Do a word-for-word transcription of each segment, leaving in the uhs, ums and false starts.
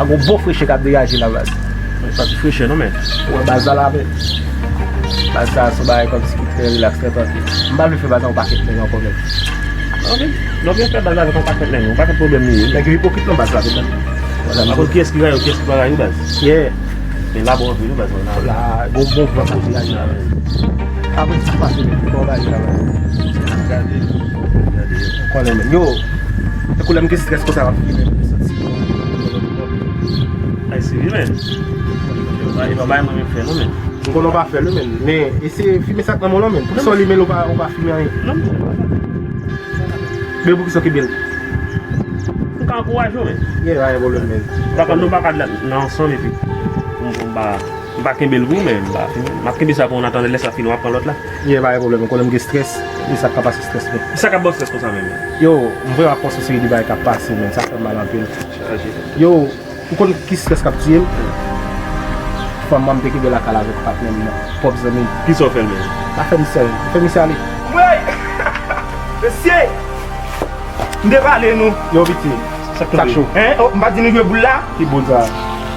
Ak yon bon frechè k ap degaje la, baz. Sa se frechè, non, men. Ou wè baz la, la, men. Baz sa, se yon bagay kòmsi ki trè rilaks, trè trankil. M pa vle fè baz la yon pakèt nèg ankò, men. Ok. Non, byen fè baz la avèk yon pakèt nèg, yon pakèt pwoblèm li ye. Nèg yo ipokrit nan baz la, men. Akoz kiyès ki rayi ou, kiyès ki pa rayi ou, baz? Yeah. Men la, bon, anpil, baz, la. La, bon, bon, bon, bon, degaje la, men. Apre, sa pase, men, pou bagay la, men. Gade, gade. Ou konnen, men. Yo, tankou lè m gen strès konsa, m ap filme, men, santi. Ay, serye, men. Yo, pa, yo pa bay mwen fè, non, men. M konnen w pa fè l, men. Men, eseye filme sa k nan men w lan, men. Poukisa w limen l, ou pa, ou pa filme anyen? Non, men. Men poukisa w kenbe l? M ka ankouraje w, men. Yeah, pa gen pwoblèm, men. Dakò, nou pa ka nan ansanm, epi. M, m pa, m pa kenbe l pou mwen, men m pa filme. M ap kenbe sa pou w, an atandan lè sa fini, w ap pran lòt la. Yeah, pa gen pwoblèm, m konnen m gen strès, e sa k ka pase strès mwen. Sa k ap ba w strès konsa menm? Yo, m vrèman ap panse yon seri de bagay k ap pase, men sa fè m mal anpil. Chaje. Yo, ou konn ki strès k ap tiye m? Fanm mwen m te kenbe lakay la avèk patnè m nan, pwòp zanmi m. Kisa w fè l menm? M pa fè misye ale. M fè misye ale. Wey! Mesye! M te pale nou. Yo, piti. Sa k cho? Hein? Oh, m pa di nou jwe boul la? Ki boul sa?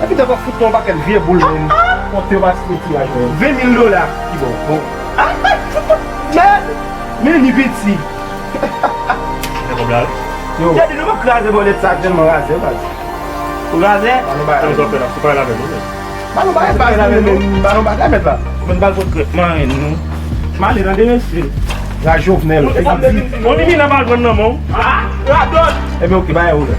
Epi tankou fout nou yon pakèt vye boul, men. Konte yo pa site tiraj, men. Ven mil dola. Ki bon? Bon. Ah, men, men, men, ni piti. Yo. Gade, nou pa kraze bòlèt sa tèlman razè, baz. Ou razè? Ba nou bagay. Sa nou fè la, se pa lavel nou, men. Ba nou bagay, baz, nou, men, ba nou bagay, mèt la. Mwen bal pot krèt, man, nou. M ale tande, mesye. La Jovenel. On nimi nan pa jwenn nan, men. Ah, radòt. Ebyen, oke, bagay ou la.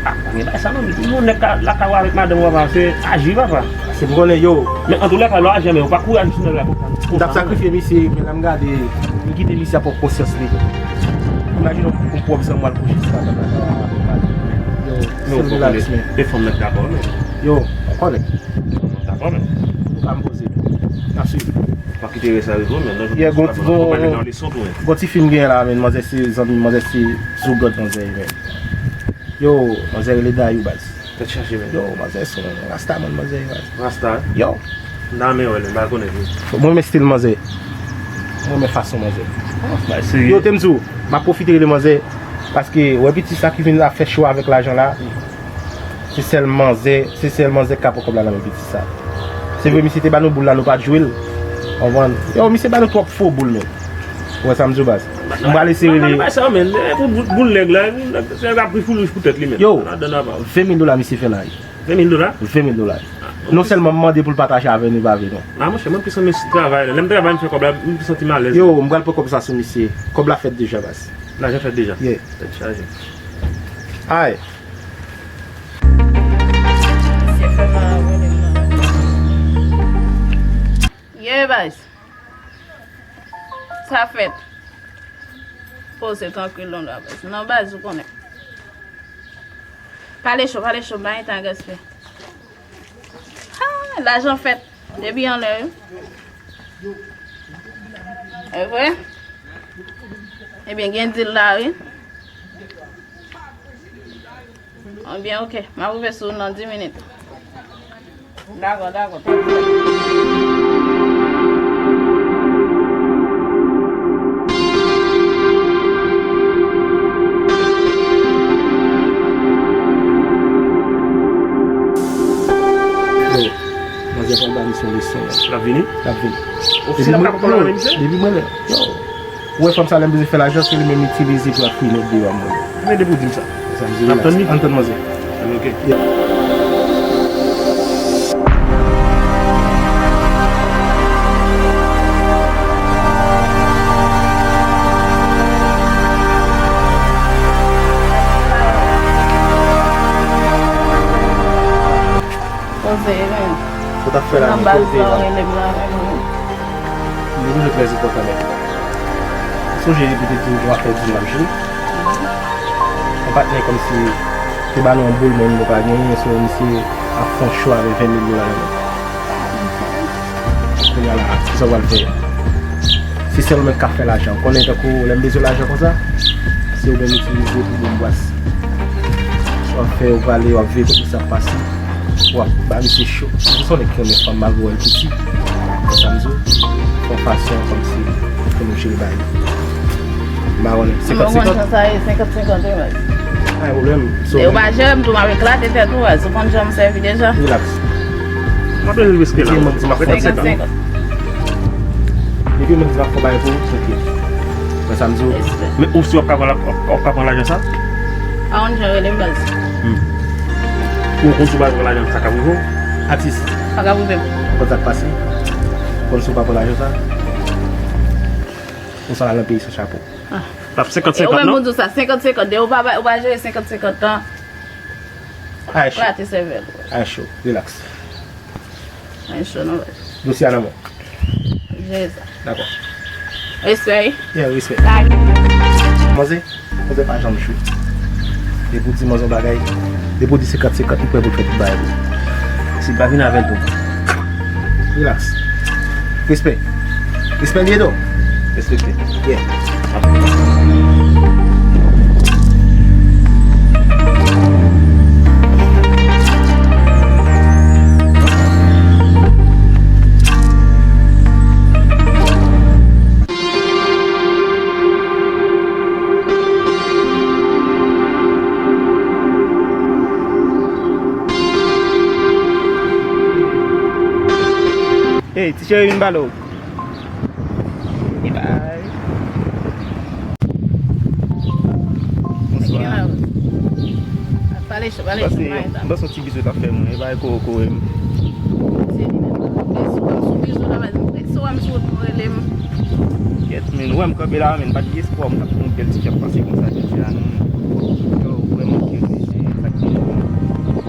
Ah, pa gen bagay sa non, men yon nèg ka lakay ou avèk madanm ou, papa, se aji, papa. Se m konnen, yo. Men antoulèka, lè w aji, men ou pa kouri aji sou nèg la konsa. M t ap sakrifye misye, men lè m gade, m kite misye a pwòp konsyans li. Imajine w, yon pwòp zanmi w al kouche sou madanm lakay ou avèk madanm. Yo, men ou poko relax, men. E fanm nan k dakò, men. Yo, ou konnen. Dakò, men. Ou pa m poze. N ap swiv. Pa kite rès la rive w, men. Yeah, gon ti, gon, gon ti fi m gen la, men, manzè se zanmi, manzè se zougot manzè ye, men. Yo, manzè rele Dayou, baz. Tèt chaje, men. Yo, manzè se yon rastaman, manzè ye, baz. Rasta? Yo. M ta renmen wè l, m pa konnen tou. Mwen renmen stil manzè. Mwen renmen fason manzè. Yo, te m di w, m ap pwofite rele manzè, paske, wè piti sa ki vin la fè cho avèk lajan la. Se sèl manzè, se sèl manzè k ka pran kòb la nan men piti sa. Se vre, misye te ba nou boul la, nou pa t jwe l. Konprann? Yo, misye ba nou twòp fo boul, men. Ou wè sa m di w, baz? M pral eseye rele. Bay sa, men. E pou boul, boul nèg la, nèg la pran fil wouj pou tèt li, men. Yo, ven mil dola misye fè la, wi. Ven mil dola? Ven mil dola. Non sèlman m mande pou l pataje avè nou, pa vre, non. Ah, monchè, mwen plis renmen travay la. Lè m travay, m fè kòb la, m plis santi m alèz. Yo, m pral pran kòb sa sou misye. Kòb la fèt deja, baz. Lajan fèt deja? Yeah. Tèt chaje. Ay. Misye fè mal a vòlè m nan. Ye, baz. Sa fèt. Poze trankil non la, baz. Non, baz, ou konnen. Pale cho, pale cho, m pa gen tan gaspiye. Ha, lajan fèt. Depi anlè, wi. E vre? Ebyen, gen dil la, wi. Ebyen, oke. M ap rive sou ou nan dis minit. Dakò, dakò. Yo, manzè pral ba misye yon leson. L ap vini? L ap vini. Ofisyèl ap ka pran kòb la nan men misye? Depi mwen lè. Yo. Ou wè fanm sa lè m bezwen fè lajan, se li menm m itilize pou l ap fouye nèt deyò a mwen. Men depi w di m sa. Sa m di, relax. Ann tann manzè. Ok. Yeah. Poze, men. Sa w t ap fè la, men, kote la? Nan baz la, w rele m la, men. Li toujou trè enpòtan, men. Ou sonje depi te di m pou afè di m ap jwe? Yon patnè kòmsi te ba nou yon boul, men nou pa genyen, so misye ap fè yon cho avèk ven mil dola yo, men. Kounye a la, kisa w pral fè? Se sèl ou menm k ka fè lajan. Ou konnen tankou lè m bezwen lajan konsa, Yo menm itilize pou bon bwès. Sa w ap fè, w prale, w ap veye kote sa ap pase. W ap ba misye cho. Misye se yon nèg ki renmen fanm malgre w wè l piti. Konn sa m di w? Yon fason kòmsi pou nou jere bagay. M pa konnen. Senkant senkant? Sa e senkant senkant, wi, baz. Pa gen pwoblèm. So, e ou pa jere m tou, m ap eklate tèt ou, baz. Ou konn jan m sèvi deja. Relax. M ap rele riske la. Depi moun di m ap fè senkant senkant. Depi moun di m ap fè bagay pou ou, tranquille. Wè sa m di w? Respè. Men ou si w ap ka pran la, w ap ka pran lajan sa? A, on jan rele m, baz. Hmm. Ou konn si w pa pran lajan sa ka rive w? Atis. Pa ka rive m. Konn sa k pase? Konn si w pa pran lajan sa? Ou sa al nan peyi san chapo. Ah. T ap senkant senkant, non? E ou menm ou di w sa, senkant senkant. De ou pa, ou pa jere senkant senkant tan. Ay, cho. Rate sèvèl. Ay, cho. Relax. Ay, cho, non, baz. Dosye a nan men w. Jere sa. Dakò. Respè, wi. Yeah, respè. Lage. Manzè, manzè pa janm cho. Depi w di manzè yon bagay, depi w di senkant senkant, li prè pou l fè tout bagay pou ou. Si l pa vin avè l tou. Relax. Respè. Respè l ye, do. Respekte. Yeah. Hey, ti cheri, vin pale w. Hey, bye. Bonswa. Pale cho, pale cho. M panse yon ti bizou t ap fè mwen, e pa ko, ko, em. Se li menm. Sou, sou bizou la, baz. Sou wè m sou wout mwen rele m. Kèt, men, ou wè m kanpe la, men, pa t gen espwa, m t ap yon bèl ti fi ap pase konsa, jodi a, non. Yo, vrèman cute, se sa k gen.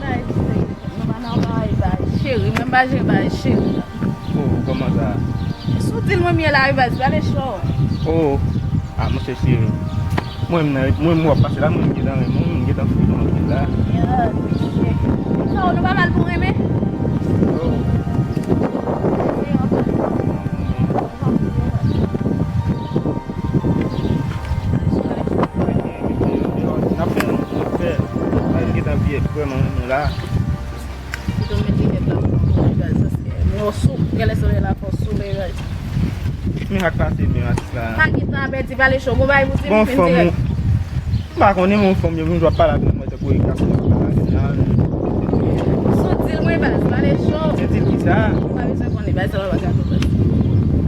Nice, nice. Nou pa nan bagay, bagay cheri. Mwen m pa jere bagay cheri la. Oh, kòman sa? Sou dil mwen m ye la, wi, baz, pale cho. Oh, ah, monchè cheri. Mwen menm nan, mwen menm w ap pase la, mwen menm gentan renmen w, mwen gentan fou nan anpil la. Yeah, cheri. Sa w, nou pa mal pou renmen? Oh. N ap fè, n ap fè. Mwen gentan byen, vrèman renmen w la. Pito m met linèt la pou mwen, baz, paske mwen sou, genlè solèy la fò soule, baz. Men sa k pase menm, atis la? Pa gen tan a pèdi, pale cho, gon bagay pou di m, vin dirèk. M pa konnen, men yon fanm, yon jou ap pale ak mwen, mwen tankou e gason ap pale avè m la. Sou dil mwen, baz, pale cho. Se dil ki sa? Ou pa bezwen konnen, baz, sa pa gato, baz.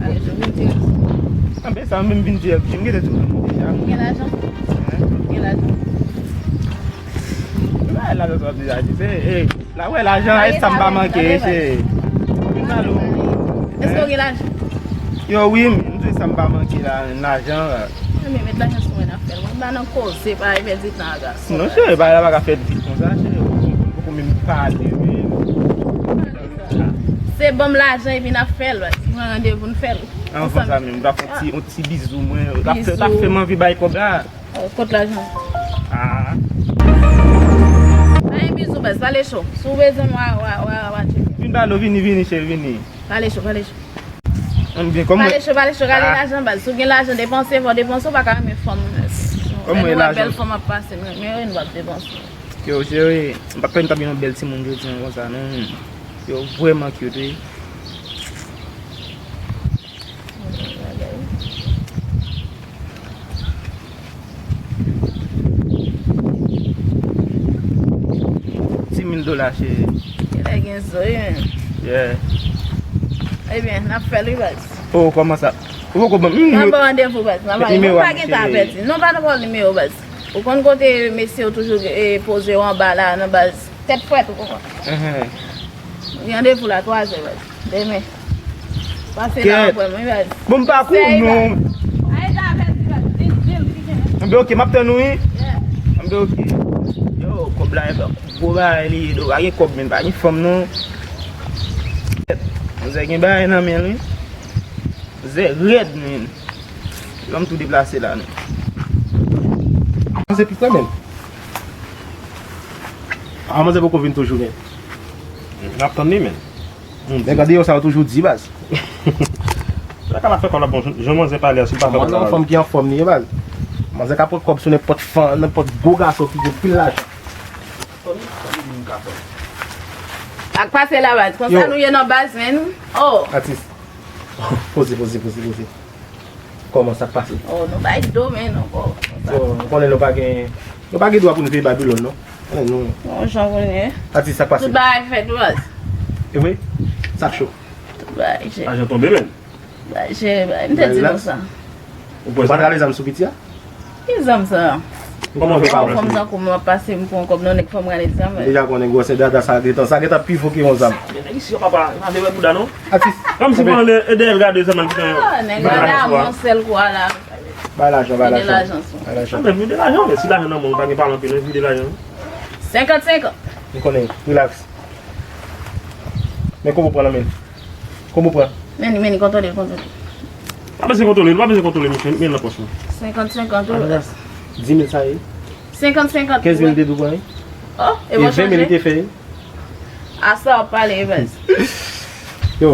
Pale cho, vin dirèk. Anben sa, m menm vin dirèk, m gentan di w nan men w deja. Ou gen lajan? Hein? Ou gen lajan? Ou pa lajan sa w ap di la, se, hey. La wè lajan, e sa m pa manke, se. Vin pale w. Èske w gen lajan? Yo, wi, m di sa m pa manke la, lajan. Mwen, men, met lajan sou mwen, n ap fè l. Mwen pa nan koze, pa pèdi tan a gason. Non, cheri, bagay la pa ka fèt vit konsa, cheri. Ou poko menm pale, men. Se ban m lajan epi n ap fè l, baz. Mwen randevou n fè l. Anvan sa menm, m ta fè yon ti, yon ti bizou, mwen. L ap fè, l ap fè m anvi bay kòb la. Oh, kot lajan? Ah. Pa gen bizou, baz, pale cho. Si w bezwen m, w a, w a, w a, w a tcheke. Vin pale w, vini, vini, cheri, vini. Pale cho, pale cho. Anben, kòman? Pale cho, pale cho, gade lajan, baz. Si w gen lajan depanse, fò w depanse, w pa ka renmen fanm. Lè nou wè bèl fanm ap pase, men, men nou p ap depanse. Yo, cheri, m pa t kwè n t ap gen yon bèl timoun jodi a konsa, non. Yo, vrèman cute, wi. Dis mil dola, cheri. Genlè gen zo, wi, men. Yeah. Ebyen, n ap fè l, wi, baz. Oh, kòman sa? Ou poko ban m nimewo? N ap ba w randevou, baz. N ap ba w nimewo. Nou pa gen tan a pèdi. Non, pa nan pran nimewo, baz. Ou konn kote mesye yo toujou, eh, poze yo anba la, nan baz. Tèt frèt, ou konprann? Enhen. Randevou la twazè, baz. Demen. Pase la, w ap wè m, wi, baz. Bon, m pa kou, non. Ay, ta pèdi, baz. Di l, di l, ki gen. Anben, oke, m ap tann ou, wi. Yeah. Anben, oke. Yo, kòb la, gwo bagay li ye, do. Pa gen kòb, men pa gen fanm, non. Manzè gen bagay nan men l, wi. Manzè rèd, men. Lòm tou deplase la, non. Manzè pi fre, men. A, manzè poko vin toujou, men. N ap tann li, men. Men gade yo sa yo toujou di, baz. Sa ka la fè kòb la bon, jan manzè pale a, si l pa fè kòb la. Manzè yon fanm ki anfòm li ye, baz. Manzè ka pran kòb sou nenpòt fan, nenpòt gwo gason ki gen pil lajan. Sa k pase la, baz? Konsa nou ye nan baz, menn? Oh! Atis. Poze, poze, poze, poze. Kòman sa k pase? Oh, nou bay do, menn, ankò. Yo, nou konnen nou pa gen, nou pa gen dwa pou nou peye Babilòn, non. Konnen nou. Bon, jan konnen. Atis, sa k pase? Tout bagay fèt, baz. E vre? Sa k cho? Tout bagay jere. Lajan tonbe, menn. Bagay jere, bagay. M te di nou sa. Ou pa t rale zam sou piti a? Ki zam sa? Kòman w fè pa wè? Fanm tankou mwen ap pase, m pran kòb nan nèg, fò m rale zam. Deja konnen gwosè dada sa gentan, sa gentan pi fò ke yon zam. Nèg isi yo papa, pa vle wè bouda non. Atis. Kòmsi mwen e dèyè l gade sèlman ki fè. Ah, nèg la la yon sèl kou a la. Bay lajan, bay lajan. Bay lajan. Ah, men vide lajan, men si lajan nan men w, pa gen pale anpil, non, vide lajan. Senkant senkant. M konnen, relax. Men kòb ou pran nan men l. Kòb ou pran? Men li, men li, kontwole l, kontwole l. Pa bezwen kontwole l, pa bezwen kontwole misye, men l nan pòch mwen. Senkant senkant, wi, baz. Dis mil sa ye? Senkant senkant, wi. Kenz mil te dwe pran, wi. Oh, e bon chanje. E ven mil te fè, wi. Aswè w ap pale, wi, baz. Yo,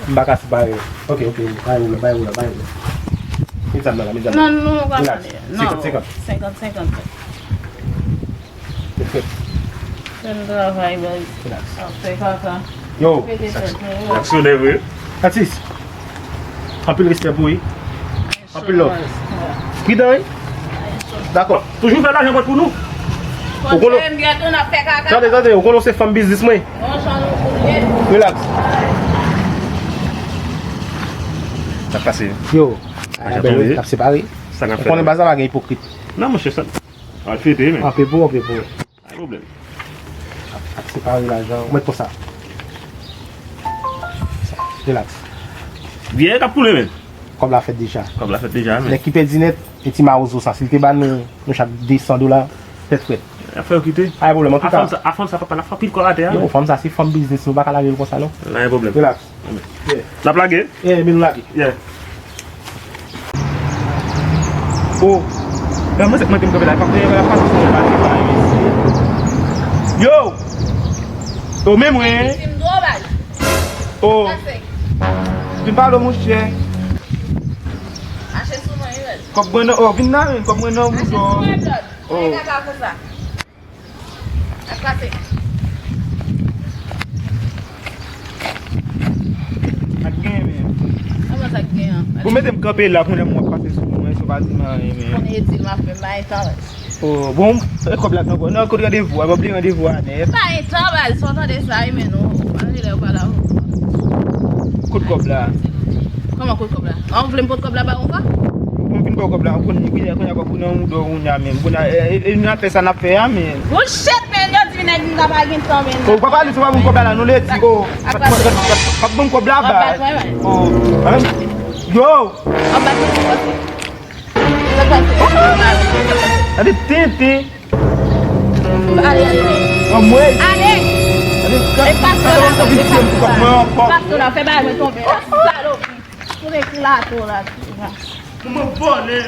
m pa ka sipare. Ok, ok, bay ou la, bay ou la, bay ou la. Met zam nan la, met zam nan. Non, non, pa pale. Relax. Non. Senkant senkant. Senkant senkant. Fè n travay, baz. Ap fè kaka. Yo. Respekte tèt nou, yo. Aksyonè vre. Atis. Anpil respè pou ou, wi. Anpil love. Pridan, wi. Dakò. Toujou fè lajan pou nou. Ou konnen, tande, tande, ou konnen se fanm biznis mwen. Relax. Sa k pase? Yo. Lajan tonbe. N ap separe. Ou konnen baz la pa gen ipokrit. Non, monchè, sa. Al fete, men. Anpe pou, anpe pou. Pa gen pwoblèm. Ap separe lajan. Ou mèt konsa. Relax. Vyè k ap koule, men. Kòb la fèt deja. Kòb la fèt deja, men. Nèg ki pèdi nèt, e ti mawozo sa. Si l te ba nou, nou chak de san dola, tèt frèt. Afè yo kite. Pa gen pwoblèm, antouka. A fanm sa, a fanm sa, papa, l ap fè anpil kòb atè a, men. Yo, fanm sa, se fanm biznis, nou pa ka lage l konsa, non. Pa gen pwoblèm. Relax. N ap lage? Yeah, men nou lage. Yeah. Oh. Lè mwen se k mande m kanpe la, kanpe la, pa sou mwen, pa sou mwen, mesye. Yo! Yo, men mwen. Oh. Vin pale, monchè. Kòb mwen nan, oh, vin la, men, kòb mwen nan bouton. Oh. Ak pase. Ak gen, men. Kòman sa k gen an? Bon, mete m kanpe la, kounye a m wè pase sou mwen, sou pa di m anyen, men. Konnen e di l m ap fè, m pa gen tan. Oh, bon, e kòb la ankò. Non, kote randevou a? Mwen bliye randevou a nèt. Pa gen tan, baz, sa w tande sa, wi, men non. Ann gen lè yo pale avè w. Kot kòb la? Kòman kot kòb la? An, ou vle m pot kòb la ba ou ankò? Mwen vin ba w kòb la, ou konn li, kounye a, kounye a kòb ou nan mouda w, kounye a menm. Kounye a, e, e, e, n ap fè sa n ap fè a, men. Bullshit, men, yo di nèg m ta pa gen tan, men. Oh, pa pale, se pa pou m kòb la, la, non, leti. Oh, pa, pa, pa, pa, pa pou m kòb la, ba. Oh, hein? Yo! Tande tenten. Ale, ale. Anmwey. Ale. Ale, e pa sa la, e pa sa la. Mwen ankò. Pa sa la, fè bagay mwen tonbe la, salopri. Tout eklate w la, ti ras. Mwen vòlè.